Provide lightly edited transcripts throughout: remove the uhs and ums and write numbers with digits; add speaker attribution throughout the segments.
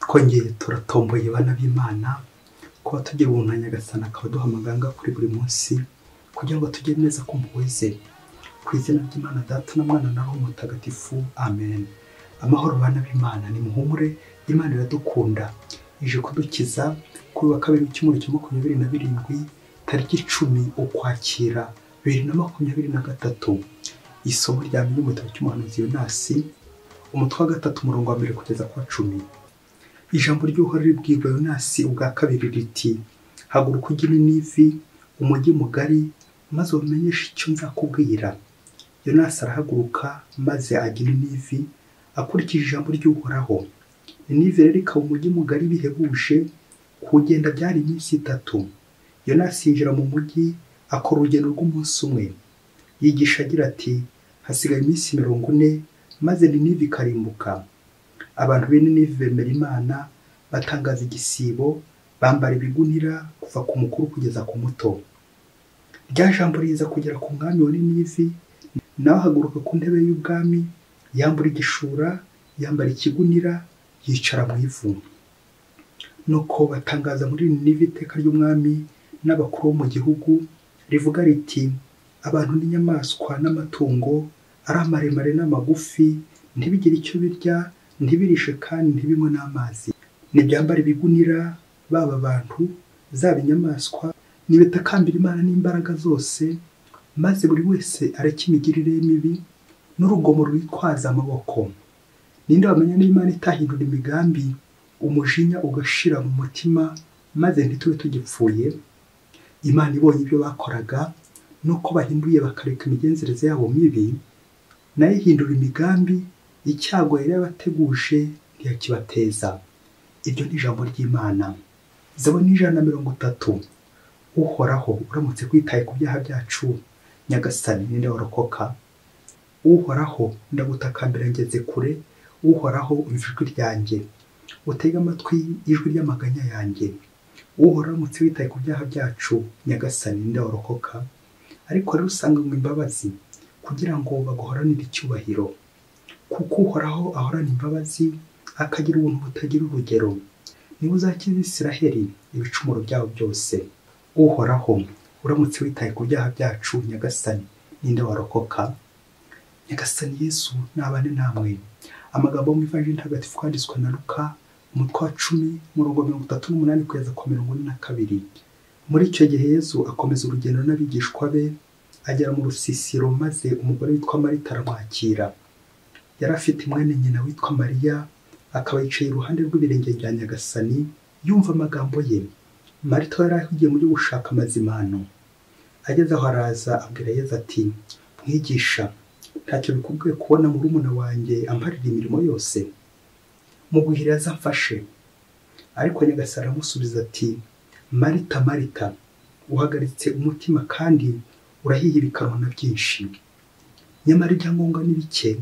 Speaker 1: Twongeye turatomboye bana b'Imana kuba tugira ubuntu na Nyagasani akaba aduha amaganga kuri buri munsi kugira ngo tugire neza ku mpuhwe ze. Ku izina ry'Imana Data na Mwana na Roho Mutagatifu, amen. Amahoro bana b'Imana, nimuhumure, Imana iradukunda, ije kudukiza. Kuri wa kabiri w'icyumweru cya 27 tariki 10 Ukwakira 2023, isomo rya mbere mu gitabo cy'umuhanuzi Yonasi, umutwe wa 3 umurongo wa 1 kugeza ku wa 10. Ijambo ry'Uhoraho ribwirwa Yonasi ubwa kabiri riti: haguruka ujye i Ninivi, umujyi mugari, maze umenyeshe icyo nzakubwira. Yonasi arahaguruka maze ajya i Ninivi akurikije ijambo ry'Uhoraho. Ninivi rero ikaba umujyi mugari bihebuje, kuwugenda byari iminsi 3. Yonasi yinjira mu mujyi akora urugendo rw'umunsi umwe. Yigisha agira ati: hasigaye iminsi 40 maze Ninivi ikarimbuka. Abantu b'i Ninivi bemera Imana, batangaza igisibo, bambara ibigunira kuva ku mukuru kugeza ku muto. Rya jambo riza kugera ku mwami wa Ninivi, nawe ahaguruka ku ntebe y'ubwami, yambura igishura, yambara ikigunira, yicara mu ivu. Nuko batangaza muri Ninivi iteka ry'umwami n'abakuru bo mu gihugu rivuga riti: abantu n'inyamaswa n'amatungo, ari amaremare n'amagufi, ntibigire icyo birya, ntibirishe kandi ntibinywe n'amazi. Nibyambara ibigunira, baba abantu, zaba inyamaswa, nibitakambira Imana n'imbaraga zose, maze buri wese areke imigirire ye mibi n'urugomo rwitwaza amaboko. Ninde wamenya niba Imana itahindura imigambi, umujinya ugashira mu mutima, maze ntitube tugipfuye? Imana ibonye ibyo bakoraga, nuko bahinduye bakareka imigenzereze yabo mibi, nayo ihindura imigambi, icyago yari yabateguje ntiyakibateza. Iryo ni ijambo ry'Imana. Zaburi 130. Uhoraho, uramutse kwitaye ku byaha byacu, Nyagasani ninde warokoka? Uhoraho, ndagutakambira ngeze kure, Uhoraho umva ijwi ryanjye, utege amatwi ijwi ry'amaganya yanjye. Uhoraho, uramutse witaye ku byaha byacu, Nyagasani ninde warokoka? Ariko rero usanganywe imbabazi kugira ngo baguhoranire icyubahiro. Kuko Uhoraho ahorana imbabazi, akagira ubuntu butagira urugero. Niwe uzakiza Israheli ibicumuro byabo byose. Uhoraho, uramutse witaye ku byaha byacu, Nyagasani ninde warokoka? Nyagasani Yesu nabane namwe. Amagambo mu Ivanjiri Ntagatifu yanditswe na Luka, umutwe wa 10 umurongo 38 kugeza ku 42. Muri icyo gihe Yesu akomeza urugendo n'abigishwa be, agera mu rusisiro, maze umugore witwa Marita aramwakira. Yari afite mwene nyina witwa Mariya, akaba yicaye iruhande rw'ibirenge bya Nyagasani, yumva amagambo ye. Marita yari ahugiye muri gushaka amazimano. Ageze aho araza abwira Yesu ati: Mwigisha, ntacyo bikubwiye kubona murumuna wanjye amparira imirimo yose? Muguhira azamfashe. Ariko Nyagasani aramusubiza ati: Marita, Marita, uhagaritse umutima kandi urahihibikanwa na byinshi. Nyamara ibyangombwa ni bike,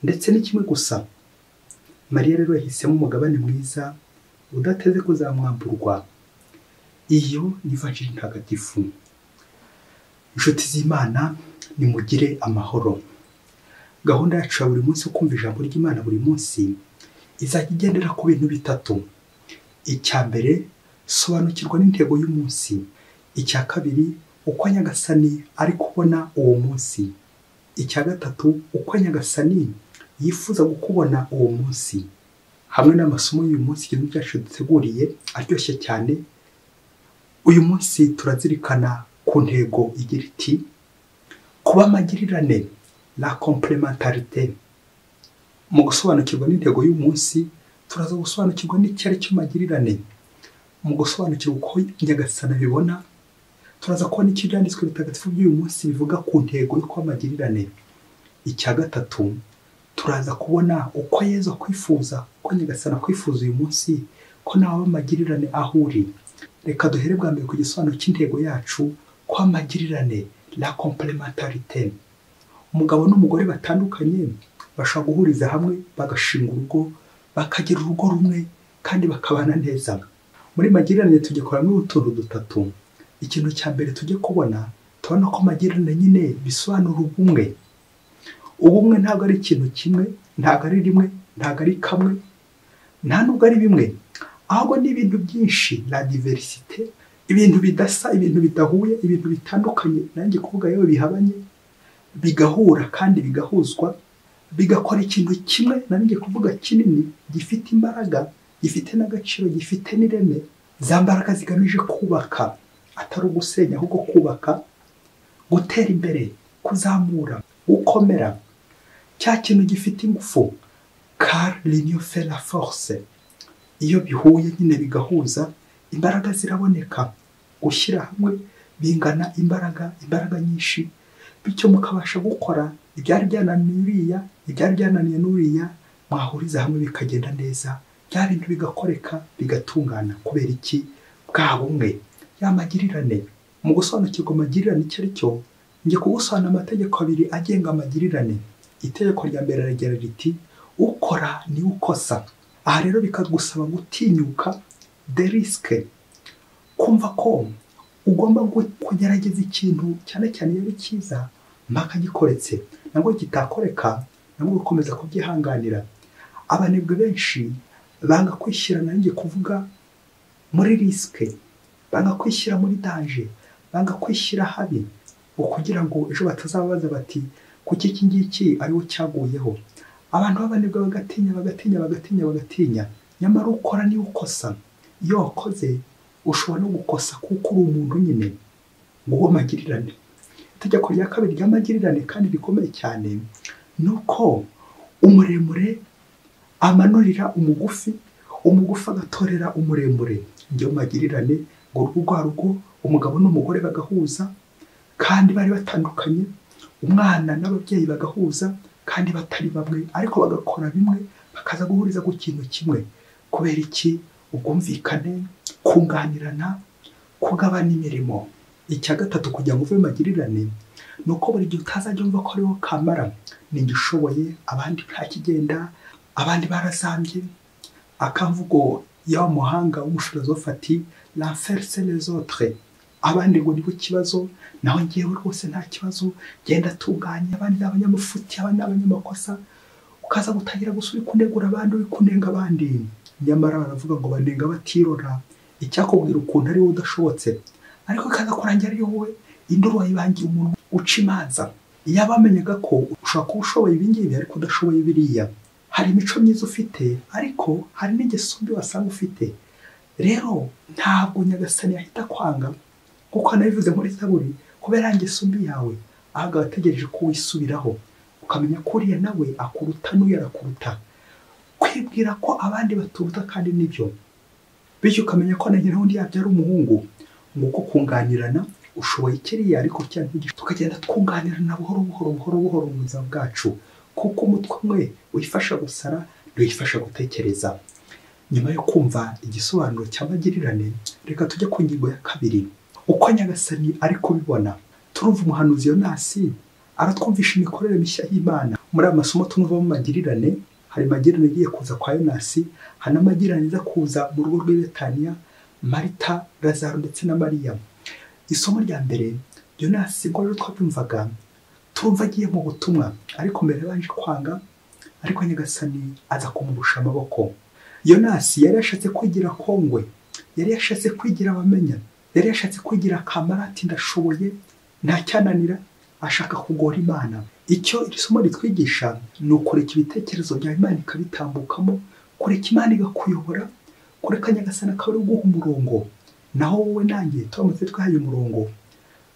Speaker 1: ndetse ni kimwe gusa. Mariya rero yahisemo umugabane mwiza udateze kuzamwamburwa. Iyo ni Ivanjiri Ntagatifu. Inshuti z'Imana, nimugire amahoro. Gahunda yacu ya buri munsi yo kumva ijambo ry'Imana buri munsi izajya igendera ku bintu bitatu. Icya mbere, sobanukirwa n'intego y'umunsi. Icya kabiri, uko Nyagasani ari kubona uwo munsi. Icya gatatu, uko Nyagasani yifuza gukubona uwo munsi. Hamwe n'amasomo y'uyu munsi ikintu cyacu duteguriye aryoshye cyane. Uyu munsi turazirikana ku ntego igira iti: kuba magirirane, la complémentarité. Mu gusobanukirwa n'intego y'uyu munsi, turaza gusobanukirwa n'icyo ari cyo magirirane. Mu gusobanukirwa uko Nyagasani abibona, turaza kubona icyo ibyanditswe bitagatifu by'uyu munsi bivuga ku ntego yo kuba magirirane. Icya gatatu, turaza kubona uko Yezu akwifuza, uko Nyagasani akwifuza uyu munsi, ko nawe aba magirirane aho uri. Reka duhere bwa mbere ku gisobanuro cy'intego yacu, kuba magirirane, la complémentarité. Umugabo n'umugore batandukanye bashobora guhuriza hamwe bagashinga urugo, bakagira urugo rumwe kandi bakabana neza. Muri magirirane tugikoramo utuntu dutatu. Ikintu cya mbere tujye kubona, tubona ko magirirane nyine bisobanura ubumwe. Ubumwe ntabwo ari ikintu kimwe, ntabwo ari rimwe, ntabwo ari kamwe. Nta nubwo ari bimwe, ahubwo ni ibintu byinshi, la diversité, ibintu bidasa, ibintu bidahuye, ibintu bitandukanye, nanjye kuvuga yewe bihabanye, bigahura kandi bigahuzwa, bigakora ikintu kimwe, nanjye kuvuga kinini, gifite imbaraga, gifite n'agaciro, gifite n'ireme. Za mbaraga zigamije kubaka, atari ugusenya ahubwo kubaka, gutera imbere, kuzamura, gukomera. Cya kintu gifite ingufu, car l'union fait la force. Iyo bihuye nyine bigahuza, imbaraga ziraboneka. Gushyira hamwe bingana imbaraga, imbaraga nyinshi, bityo mukabasha gukora ibyari byananiye uriya, ibyari byananiye n'uriya, mwahuriza hamwe bikagenda neza, bya bintu bigakoreka, bigatungana. Kubera iki? Bwa bumwe, ya magirirane. Mu gusobanukirwa amagirirane icyo ari cyo, njye kugusobanura amategeko abiri agenga amagirirane. Itegeko rya mbere rigira riti ukora ni ukosa. Aha rero bikagusaba gutinyuka de risque, kumva ko ugomba kugerageza ikintu cyane cyane iyo ari cyiza mpaka gikoretse, nabwo kitakoreka nabwo ukomeza kubyihanganira. Abanebwe benshi banga kwishyira, nanjye kuvuga, muri risque, banga kwishyira muri danger, banga kwishyira habi, kugira ngo ejo batazababaza bati kuki iki ngiki ariwo cyaguyeho. Abantu b'abanebwe bagatinya, bagatinya, bagatinya, bagatinya. Nyamara ukora niwe ukosa. Iyo wakoze ushobora no gukosa kuko uri umuntu nyine. Nguwo magirirane. Itegeko rya kabiri ry'amagirirane kandi rikomeye cyane ni uko umuremure amanurira umugufi, umugufi agatorera umuremure. Njyewe magirirane ngo urugo rwa rugo, umugabo n'umugore bagahuza kandi bari batandukanye, umwana n'ababyeyi bagahuza kandi batari bamwe, ariko bagakora bimwe, bakaza guhuriza ku kintu kimwe. Kubera iki? Ubwumvikane, kunganirana, kugabana imirimo. Icya gatatu kugira ngo uve magirirane ni uko buri gihe utazajya wumva ko ariwo kamara, ninjye ushoboye, abandi nta kigenda, abandi barazambye. Akamvugo ya muhanga w'umufilozofe ati l'enfer c'est les autres, abandi ngo nibo kibazo, naho ngewe rwose nta kibazo, genda tunganye, abandi ni abanyamufuti, abandi ni abanyamakosa. Ukaza gutangira gusa uri kunegura abandi, uri kunenga abandi. Nyamara baravuga ngo banenga batirora. Icyakubwira ukuntu ari wowe udashobotse, ariko ikaza kurangira ari wowe induru wayibangiye umuntu uca imanza. Iyo abamenyaga ko ushobora kuba ushoboye ibi ngibi ariko udashoboye biriya, hari imico myiza ufite ariko hari n'ingeso mbi wasanga ufite. Rero ntabwo Nyagasani yahita kwanga, kuko anabivuze muri Zaburi, kubera ingeso mbi yawe, ahubwo ategereje ko wisubiraho, ukamenya ko uriya nawe akuruta n'uyu arakuruta. Kwibwira ko abandi baturuta kandi nibyo, bityo ukamenya ko na nyina wundi yabyara umuhungu. Nguko kunganirana, ushoboye kiriya ariko cyane, tukagenda twunganirana buhoro buhoro buhoro buhoro mu buzima bwacu, kuko umutwe umwe wifasha gusara ntiwifasha gutekereza. Nyuma yo kumva igisobanuro cy'amagirirane, reka tujye ku ngingo ya kabiri, uko Nyagasani ari kubibona. Turumva umuhanuzi Yonasi aratwumvisha imikorere mishya y'Imana. Muri aya masomo tumva mu magirirane, hari magirirane igiye kuza kwa Yonasi, hari n'amagirirane iza kuza mu rugo rw'i Betaniya, Marita, Lazaro ndetse na Mariya. Isomo rya mbere, Yonasi ngo rero twabyumvaga, turumva agiye mu butumwa, ariko mbere yabanje kwanga, ariko Nyagasani aza kumurusha amaboko. Yonasi yari yashatse kwigira kongwe, yari yashatse kwigira abamenya, yari yashatse kwigira kamarati, ndashoboye, nta cyananira, ashaka kugora Imana. Icyo iri somo ritwigisha ni ukureka ibitekerezo bya Imana ikabitambukamo, kureka Imana igakuyobora, kureka Nyagasani akaba ari uguha umurongo. Naho wowe nanjye turamutse twihaye umurongo,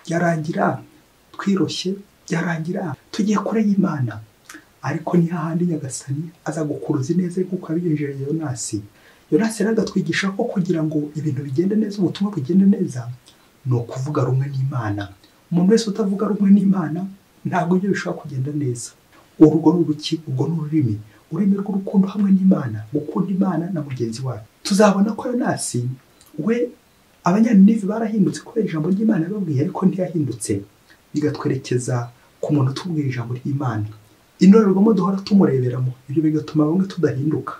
Speaker 1: byarangira twiroshye, byarangira tugiye kure y'Imana. Ariko ni hahandi Nyagasani aza gukuruza ineza kuko yabigenjeje Yonasi. Yonasi rero agatwigisha ko kugira ngo ibintu bigende neza, ubutumwa bugende neza, ni ukuvuga rumwe n'Imana. Umuntu wese utavuga rumwe n'Imana ntabwo ibyo bishobora kugenda neza. Urwo ni uruki, urwo ni ururimi, ururimi rw'urukundo hamwe n'Imana, gukunda Imana na mugenzi wawe. Tuzabona ko Yonasi we Abanyaninivi barahindutse kubera ijambo ry'Imana yababwiye, ariko ntiyahindutse. Bigatwerekeza ku muntu utubwira ijambo ry'Imana. Indorerwamo duhora tumureberamo, ibyo bigatuma bamwe tudahinduka.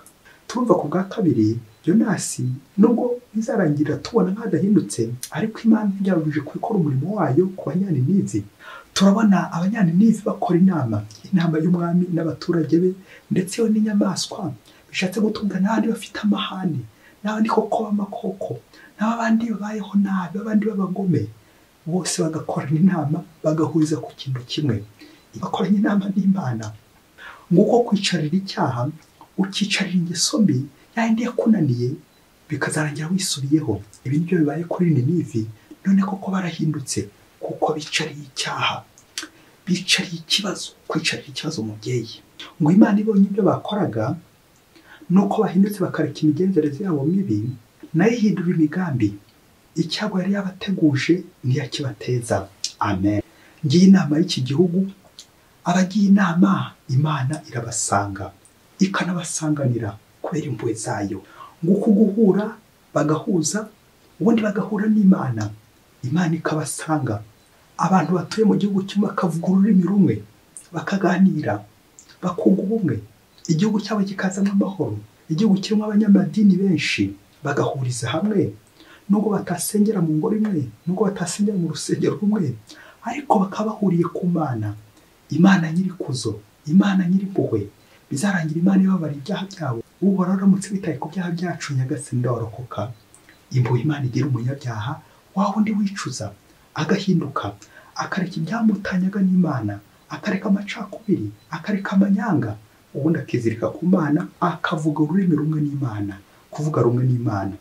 Speaker 1: Turumva ku bwa kabiri, Yonasi nubwo bizarangira tubona nk'adahindutse, ariko Imana ntiyabujije gukora umurimo wayo ku Banyaninivi. Turabona Abanyaninivi bakora inama, inama y'umwami n'abaturage be, ndetse n'inyamaswa Bishatse gutubwira n'abandi bafite amahane, n'abandi koko b'amakoko, n'abandi babayeho nabi, abandi b'abagome, bose bagakorana inama, bagahuriza ku kintu kimwe, bakoranye inama n'Imana. Nguko kwicarira icyaha, ukicarira ingeso mbi yayindi yakunaniye, bikazarangira wisubiyeho. Ibi nibyo bibaye kuri Ninivi. None koko barahindutse kuko bicariye icyaha, bicariye ikibazo. Kwicarira ikibazo mubyeyi, ngo Imana ibonye ibyo bakoraga nuko bahindutse bakareka imigenzereze yabo mibi, nayo ihindura imigambi. Icyago yari yabateguje ntiyakibateza. Amen. Ngiye inama y'iki gihugu, abagiye inama Imana irabasanga, ikanabasanganira kubera impuhwe zayo. Nguko guhura bagahuza, ubundi bagahura n'Imana, Imana ikabasanga. Abantu batuye mu gihugu kimwe bakavuga ururimi rumwe, bakaganira, bakunga ubumwe, igihugu cyabo kikazamo amahoro. Igihugu kirimo abanyamadini benshi bagahuriza hamwe, nubwo batasengera mu ngoro imwe, nubwo batasengera mu rusengero rumwe, ariko bakaba bahuriye ku Mana, Imana nyirikuzo, Imana nyir'impuhwe. Bizarangira Imana ibabara ibyaha byabo. Uhoraho aramutse witaye ku byaha byacu, Nyagasani ndarokoka. Impuhwe Imana igira umunyabyaha, wa wundi wicuza agahinduka, akareka ibyamutanyaga n'Imana, akareka amacakubiri, akareka amanyanga, ubundi akizirika ku Mana, akavuga ururimi rumwe n'Imana. Kuvuga rumwe n'Imana,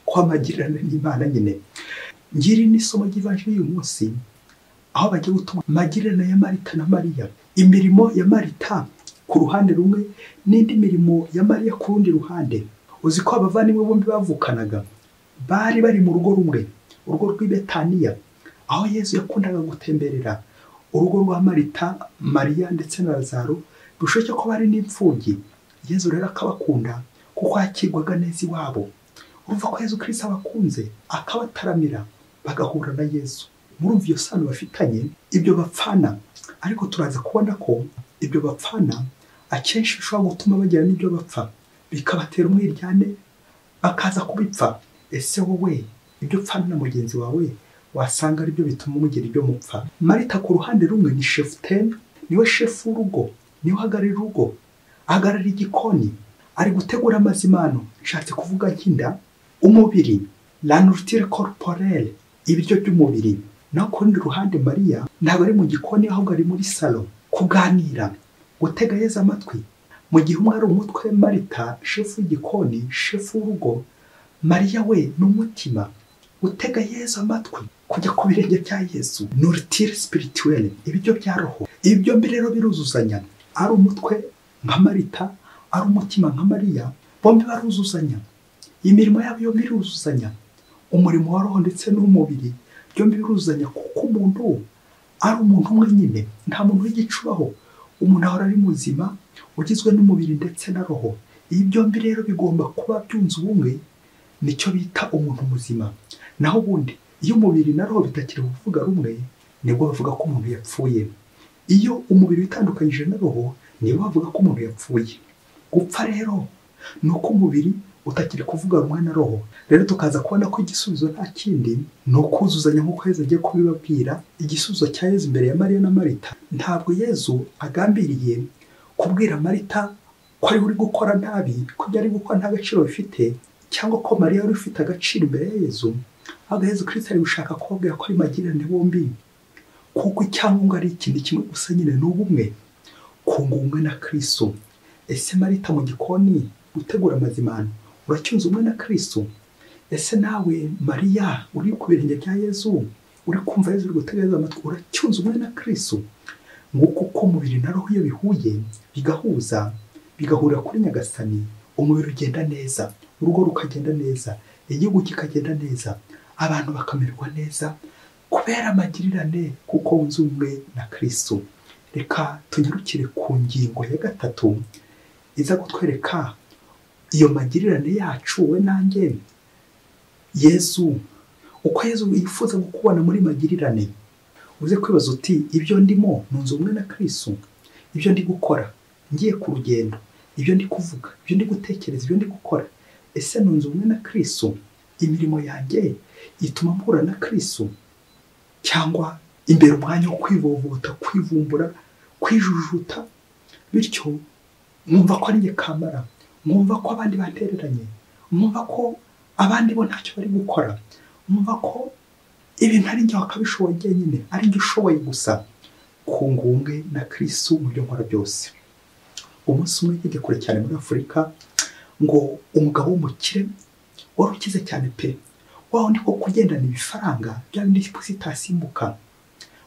Speaker 1: kwamagirirana n'Imana nyine. Ngiri n'isomo ry'ivanjiri y'uyu munsi, aho bagiye gutuma magirirane ya Marita na Mariya. Imirimo ya Marita ku ruhande rumwe n'indi mirimo ya Mariya ku rundi ruhande. Uzi ko abavandimwe bombi bavukanaga, bari bari mu rugo rumwe, urugo rw'i Betaniya, aho Yezu yakundaga gutemberera. Urugo rwa Marita, Mariya ndetse na Lazaro, bishoboke ko bari n'imfubyi. Yezu rero akabakunda kuko yakirwaga neza iwabo. Urumva ko Yezu Kristo abakunze, akabataramira, bagahura na Yezu. Murumva iyo sano bafitanye, ibyo bapfana. Ariko turaza kubona ko ibyo bapfana akenshi bishobora gutuma bagira n'ibyo bapfa, bikabatera umwiryane, bakaza kubipfa. Ese wowe ibyo upfana na mugenzi wawe wasanga aribyo bituma mugira ibyo mupfa? Marita ku ruhande rumwe ni cheftaine, niwe shefu w'urugo, niwe uhagararira urugo, ahagararira igikoni, ari gutegura amazimano, nshatse kuvuga nk'inda, umubiri, la nourriture corporelle, ibiryo by'umubiri. Naho ku rundi ruhande Mariya ntabwo ari mu gikoni, ahubwo ari muri salo, kuganira, gutega Yezu amatwi. Mu gihe umwe ari umutwe, Marita shefu w'igikoni, shefu w'urugo, Mariya we ni umutima, gutega Yezu amatwi, kujya ku birenge bya Yezu, nourriture spirituelle, ibiryo bya roho. Ibyo byombi rero biruzuzanya, ari umutwe nka Marita, ari umutima nka Mariya, bombi baruzuzanya. Imirimo yabo yombi iruzuzanya, umurimo wa roho ndetse n'umubiri byombi biruzuzanya, kuko umuntu ari umuntu umwe nyine, nta muntu w'igicubaho. Umuntu ahora ari muzima, ugizwe n'umubiri ndetse na roho. Ibi byombi rero bigomba kuba byunze ubumwe, nicyo bita umuntu muzima. Naho ubundi iyo umubiri na roho bitakiri kuvuga rumwe, nibwo bavuga ko umuntu yapfuye. Iyo umubiri witandukanyije na roho, nibwo bavuga ko umuntu yapfuye. Gupfa rero ni uko umubiri utakiri kuvuga rumwe na roho. Rero tukaza kubona ko igisubizo nta kindi ni ukuzuzanya, nk'uko Yezu agiye kubibabwira. Igisubizo cya Yezu imbere ya Mariya na Marita, ntabwo Yezu agambiriye kubwira Marita ko ari uri gukora nabi, ko ibyo ari gukora nta gaciro bifite, cyangwa ko Mariya wari ufite agaciro imbere ya Yezu. Ahubwo Yezu Kristo ari gushaka kubabwira ko ari magirirane bombi, kuko icyangombwa ari ikintu kimwe gusa nyine, ni ubumwe, kunga ubumwe na Kristo. Ese Marita mu gikoni gutegura amazimano, uracyunze ubumwe na Kristo? Ese nawe Mariya uri ku birenge bya Yezu, uri kumva Yezu, uri gutega Yezu amatwi, uracyunze ubumwe na Kristo? Nguko uko umubiri na roho iyo bihuye, bigahuza, bigahurira kuri Nyagasani, umubiri ugenda neza, urugo rukagenda neza, igihugu kikagenda neza, abantu bakamererwa neza kubera amagirirane, kuko wunze ubumwe na Kristo. Reka tunyarukire ku ngingo ya gatatu iza kutwereka iyo magirirane yacu we nanjye. Yezu, uko Yezu yifuza kukubona muri magirirane. Uze kwibaza uti ibyo ndimo nunze ubumwe na Kristo, ibyo ndi gukora ngiye ku rugendo, ibyo ndi kuvuga, ibyo ndi gutekereza, ibyo ndi gukora, ese nunze ubumwe na Kristo? Imirimo yanjye ituma mpura na Kristo, cyangwa imbere umwanya wo kwivovota, kwivumbura, kwijujuta, bityo nkumva ko ari njye kamara, nkumva ko abandi bantereranye, nkumva ko abandi bo ntacyo bari gukora, nkumva ko ibintu ari njye wakabishoboye njyenyine, ari njye ushoboye gusa. Kungunge na Kristo mu byo nkora byose. Umunsi umwe yajya kure cyane muri Afurika, ngo umugabo w'umukire wari ukize cyane pe, wa wundi ko kugendana ibifaranga bya bindi itasimbuka,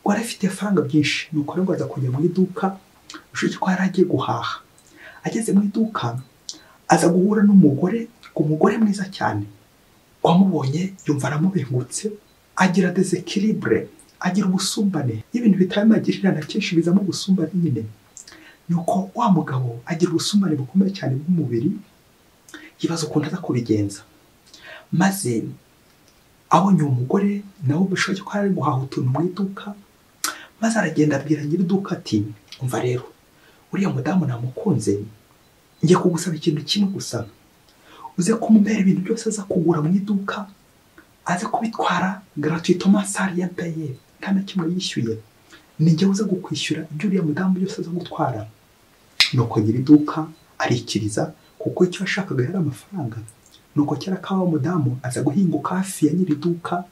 Speaker 1: wari afite ifaranga byinshi. Nuko rero ngo aza kujya mu iduka, ushoboye ko yari agiye guhaha. Ageze mu iduka aza guhura n'umugore, umugore mwiza cyane. Wamubonye yumva aramubengutse, agira déséquilibre, agira ubusumbane. Ibintu bitari magirirane akenshi bizamo ubusumbane nyine. Nuko wa mugabo agira ubusumbane bukomeye cyane bw'umubiri, yibaza ukuntu aza kubigenza. Maze abonye uwo mugore nawe bishoboke ko ari guhaha utuntu mu iduka, maze aragenda abwira nyiri iduka ati umva rero, uriya mudamu namukunze, ngiye kugusaba ikintu kimwe gusa, uze kumubera ibintu byose aza kugura mu iduka, aze kubitwara gratuitement sans rien payer, nta na kimwe yishyuye, ninjye uza kukwishyura ibyo uriya mudamu byose aza gutwara. Nuko nyiri iduka arikiriza, kuko icyo yashakaga yari amafaranga. Nuko kera kawa mudamu aza guhinguka hafi ya nyiri iduka,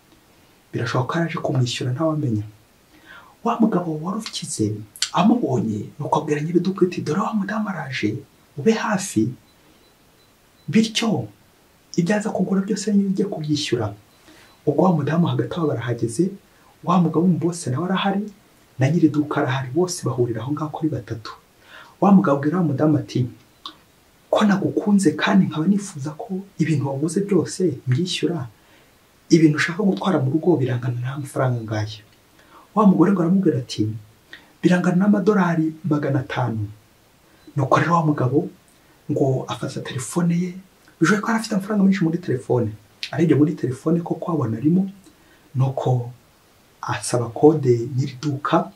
Speaker 1: birashoboka ko yaje kumwishyura ntawamenya. Wa mugabo wari ukize amubonye, nuko abwira nyiri iduka ati dore wa mudamu araje, ube hafi, bityo ibyo aza kugura byose niyo ugiye kubyishyura. Ubwo wa mudamu hagati aho barahageze, wa mugabo bose nawe arahari, na nyiri iduka arahari, bose bahurira aho ngaho kuri batatu. Wa mugabo abwira wa mudamu ati ko nagukunze kandi nkaba nifuza ko ibintu waguze byose mbyishyura, ibintu ushaka gutwara mu rugo birangana n'amafaranga ngaya. Wa mugore ngo aramubwira ati birangana n'amadolari 500. Nuko rero wa mugabo ngo afata telefone ye, bishoboke ko yari afite amafaranga menshi muri telefone, arebye muri telefone koko abona arimo, nuko asaba kode nyiri iduka,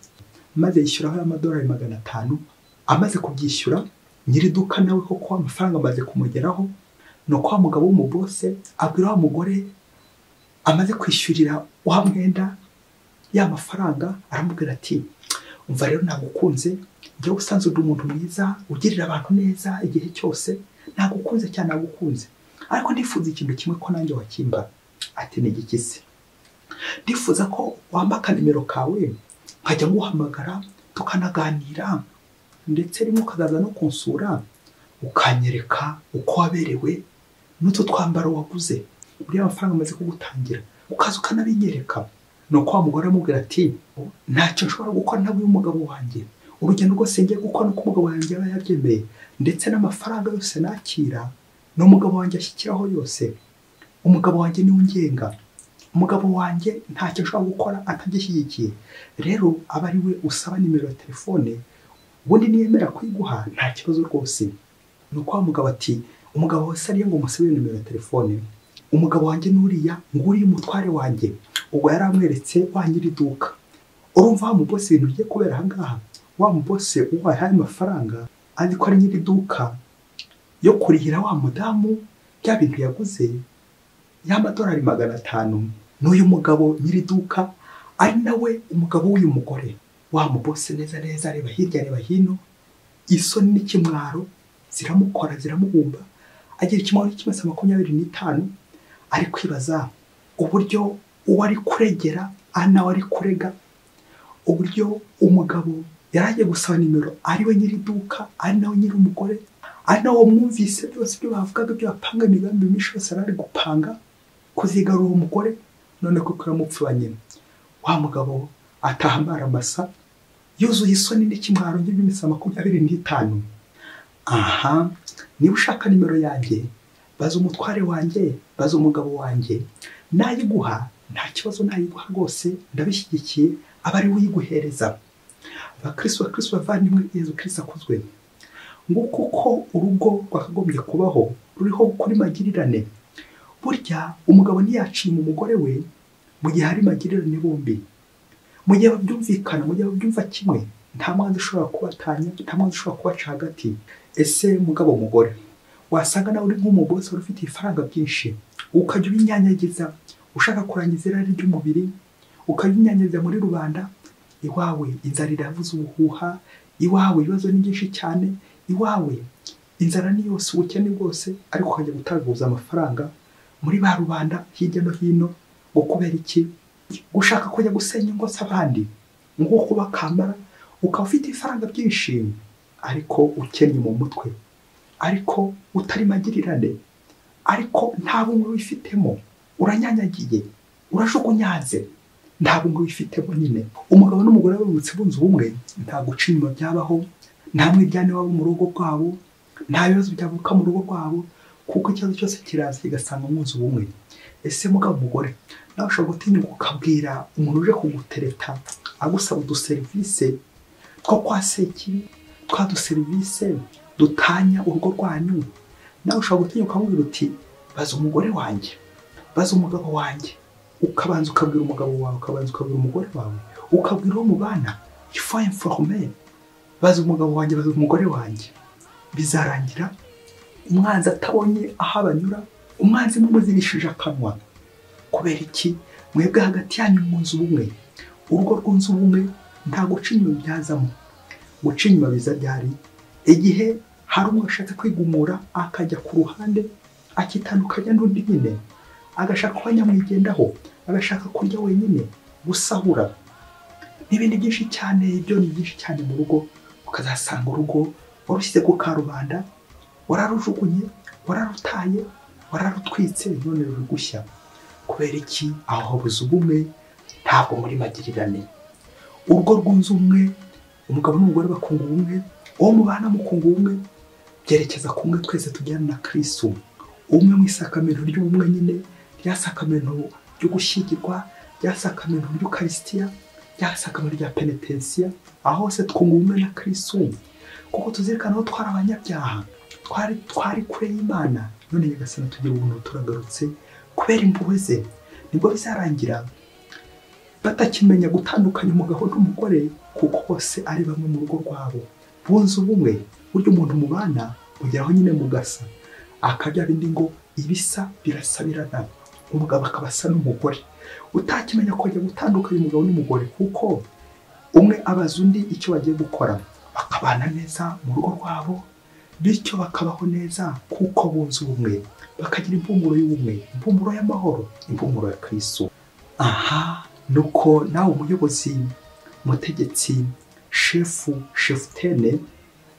Speaker 1: maze yishyuraho amadolari 500. Amaze kubyishyura nyiri iduka nawe koko amafaranga amaze kumugeraho. Nuko wa mugabo w'umubose abwira wa mugore amaze kwishyurira wa mwenda ya mafaranga, aramubwira ati umva rero nagukunze, njyewe usanzwe uri umuntu mwiza ugirira abantu neza igihe cyose, nagukunze cyane nagukunze, ariko ndifuza ikintu kimwe ko nanjye wakimba. Ati ni igiki se? Ndifuza ko wamba akanimero kawe nkajya nguhamagara tukanaganira, ndetse rimwe ukazaza no kunsura ukanyereka uko waberewe n'utwo twambaro waguze, uriya mafaranga amaze kugutangira ukaza ukanabinyereka. Nuko wa mugore aramubwira ati ntacyo nshobora gukora ntabwo uyu mugabo wanjye, urugendo rwose ngiye gukora nuko umugabo wanjye aba yabyemeye, ndetse n'amafaranga yose nakira n'umugabo wanjye ashyikiraho yose, umugabo wanjye niwe ungenga, umugabo wanjye ntacyo nshobora gukora atagishyigikiye, rero aba ari we usaba nimero ya telefone, ubundi niyemera kuyiguha nta kibazo rwose. Nuko wa mugabo ati umugabo wese ariyo ngo musabe nimero ya telefone, umugabo wanjye n'uriya nguriye umutware wanjye. Ubwo yari amweretse wa nyiri iduka. Urumva wa mubose ibintu bigiye kubera aha ngaha, wa mubose uwahaye amafaranga azi ko ari nyiri iduka yo kurihira wa mudamu bya bintu yaguze y'amadolari 500, n'uyu mugabo nyiri iduka ari nawe umugabo w'uyu mugore. Wa mubose neza neza areba hirya areba hino, isoni n'ikimwaro ziramukora ziramubumba, agira ikimwaro cy'iminsi 25, ari kwibaza uburyo uwo ari kuregera nawe ari kurega, uburyo umugabo yari agiye gusaba nimero ari we nyiri iduka, ari nawe nyiri umugore, ari nawe mwumvise byose ibyo bavugaga, ibyo bapanga, imigambi myinshi yose ari gupanga kuzigarura uwo mugore, none koko aramupfubanye. Wa mugabo ataha amaramasa yuzuye isoni n'ikimwaro by'iminsi 25. Aha, niba ushaka nimero yanjye baza umutware wanjye, baza umugabo wanjye, nayiguha nta kibazo, nayiguha rwose ndabishyigikiye, aba ari we uyiguhereza. Abakristo bakristo bavandimwe, Yezu Kristo akuzwe. Nguko uko urugo rwakagombye kubaho, ruriho kuri magirirane. Burya umugabo ntiyacima umugore we mu gihe hari magirirane bombi, mu gihe babyumvikana, mu gihe babyumva kimwe, nta mwanzi ushobora kubatanya, nta mwanzi ushobora kubaca hagati. Ese mugabo mugore, wasanga nawe uri nk'umugore wari ufite ifaranga byinshi, ukajya ubinyanyagiza ushaka kurangiza irari ry'umubiri, ukabinyanyagiza muri rubanda, iwawe inzara iravuza ubuhuha, iwawe ibibazo ni byinshi cyane, iwawe Inzara ni yose, ubukene bwose, ariko ukajya gutaguza amafaranga muri ba rubanda hirya no hino. Ngo kubera iki? Gushaka kujya gusenya ingo z'abandi, ngo kuba kamara, ukaba ufite ifaranga byinshi ariko ukennye mu mutwe, ariko utari magirirane, ariko nta bumwe wifitemo, uranyanyagiye, urajugunyanze, nta bumwe wifitemo nyine. Umugabo n'umugore babutse bunze ubumwe, nta guca inyuma byabaho, nta mwiryane wabo mu rugo rwabo, nta bibazo byavuka mu rugo rwabo, kuko ikibazo cyose kiraza kigasanga mwunze ubumwe. Ese mugabo mugore, nawe ushobora gutinyuka ukabwira umuntu uje kugutereta agusaba uduserivise two kwa Sekibi, twa duserivise dutanya urugo rwanyu, nawe ushobora gutinyuka ukamubwira uti baza umugore wanjye, baza umugabo wanjye. Ukabanza ukabwira umugabo wawe, ukabanza ukabwira umugore wawe, ukabwira uwo mubana, il faut informer, baza umugabo wanjye, baza umugore wanjye. Bizarangira umwanzi atabonye aho abanyura, umwanzi mumuzirishije akanwa. Kubera iki? Mwebwe hagati yanyu mwunze ubumwe. Urugo rwunze ubumwe nta guca inyuma byazamo. Guca inyuma biza byari igihe hari umwe ashatse kwigumura akajya ku ruhande, akitandukanya n'undi nyine, agashaka kuba nyamwigendaho, agashaka kurya wenyine, gusahura n'ibindi byinshi cyane. Ibyo ni byinshi cyane mu rugo. Ukazasanga urugo warushyize ku karubanda, wararujugunye, wararutaye, wararutwitse, none ruri gushya. Kubera iki? Aho habuze ubumwe, ntabwo muri magirirane. Urugo rwunze ubumwe, umugabo n'umugore bakunga ubumwe, uwo mubana mukunga ubumwe, byerekeza kumwe twese tujyana na Kristo. Umwe mu isakamento ry'ubumwe nyine, rya sakamento ryo gushyingirwa, rya sakamento ry'Ukarisitiya, rya sakamento rya penetensiya, aho hose twunga ubumwe na Kristo, kuko tuzirikana ko twari abanyabyaha, twari kure y'Imana, none Nyagasani tugira ubuntu turagarutse kubera impuhwe ze. Nibwo bizarangira batakimenya gutandukanya umugabo n'umugore, kuko bose ari bamwe mu rugo rwabo, bunze ubumwe. Burya umuntu mubana mugeraho nyine mugasa, akabya bindi ngo ibisa birasabirana, umugabo akaba asa n'umugore. Utakimenya kujya gutandukanya umugabo n'umugore, kuko umwe abaza undi icyo bagiye gukora, bakabana neza mu rugo rwabo, bityo bakabaho neza kuko bunze ubumwe, bakagira impumuro y'ubumwe, impumuro y'amahoro, impumuro ya Kristo. Aha nuko nawe umuyobozi, mutegetsi, shefu, shefutene,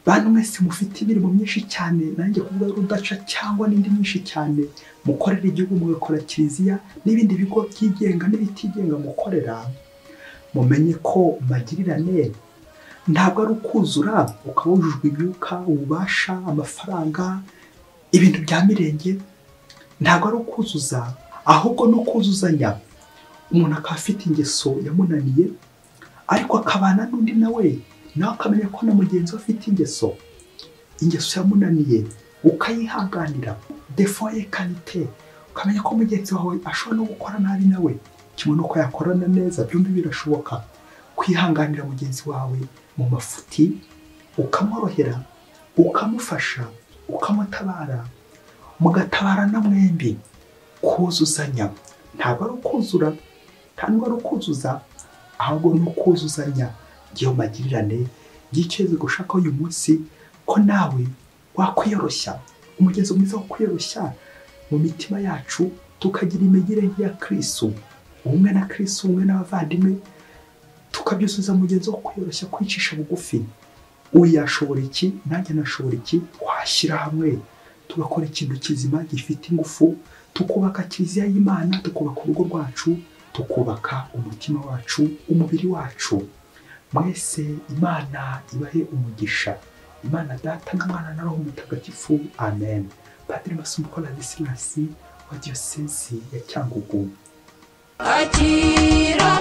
Speaker 1: bantu mwese mufite imirimo myinshi cyane, nanjye kuvuga rudaca cyangwa n'indi myinshi cyane, mukorera igihugu, mugakora kiliziya n'ibindi bigo byigenga n'ibitigenga mukorera, mumenye ko magirirane ntabwo ari ukuzura ukaba wujujwe imyuka, ububasha, amafaranga, ibintu bya mirenge. Ntabwo ari ukuzuza, ahubwo no kuzuzanya. Umuntu akaba afite ingeso yamunaniye, ariko akabana n'undi nawe akamenya ko na mugenzi we afite ingeso yamunaniye, ukayihanganira. Défaut et qualité, ukamenya ko mugenzi wawe ashobora no gukora nabi nawe kimwe n'uko yakorana neza, byombi birashoboka. Kwihanganira mugenzi wawe mu mafuti, ukamworohera, ukamufasha, ukamutabara, mugatabarana mwembi. Kuzuzanya ntabwo ari ukuzura, ntabwo ari ukuzuza, ahubwo ni ukuzuzanya. Ngiyo magirirane ngicyo gushaka uyu munsi, ko nawe wakwiyoroshya, umugenzo mwiza wo kwiyoroshya mu mitima yacu, tukagira imigire ya Kristo, ubumwe na Kristo, ubumwe n'abavandimwe, tukabyuzuza mugenzo wo kwiyoroshya, kwicisha bugufi. Uyu yashobora iki, nanjye nashobora iki, twashyira hamwe tugakora ikintu kizima gifite ingufu, tukubaka kiliziya y'Imana, tukubaka urugo rwacu, tukubaka umutima wacu, umubiri wacu. Mwese Imana ibahe umugisha. Imana Data na Mwana na Roho Mutagatifu. Amen. Padiri Masumbuko Ladislas wa Diyosezi ya Cyangugu.
Speaker 2: Akira.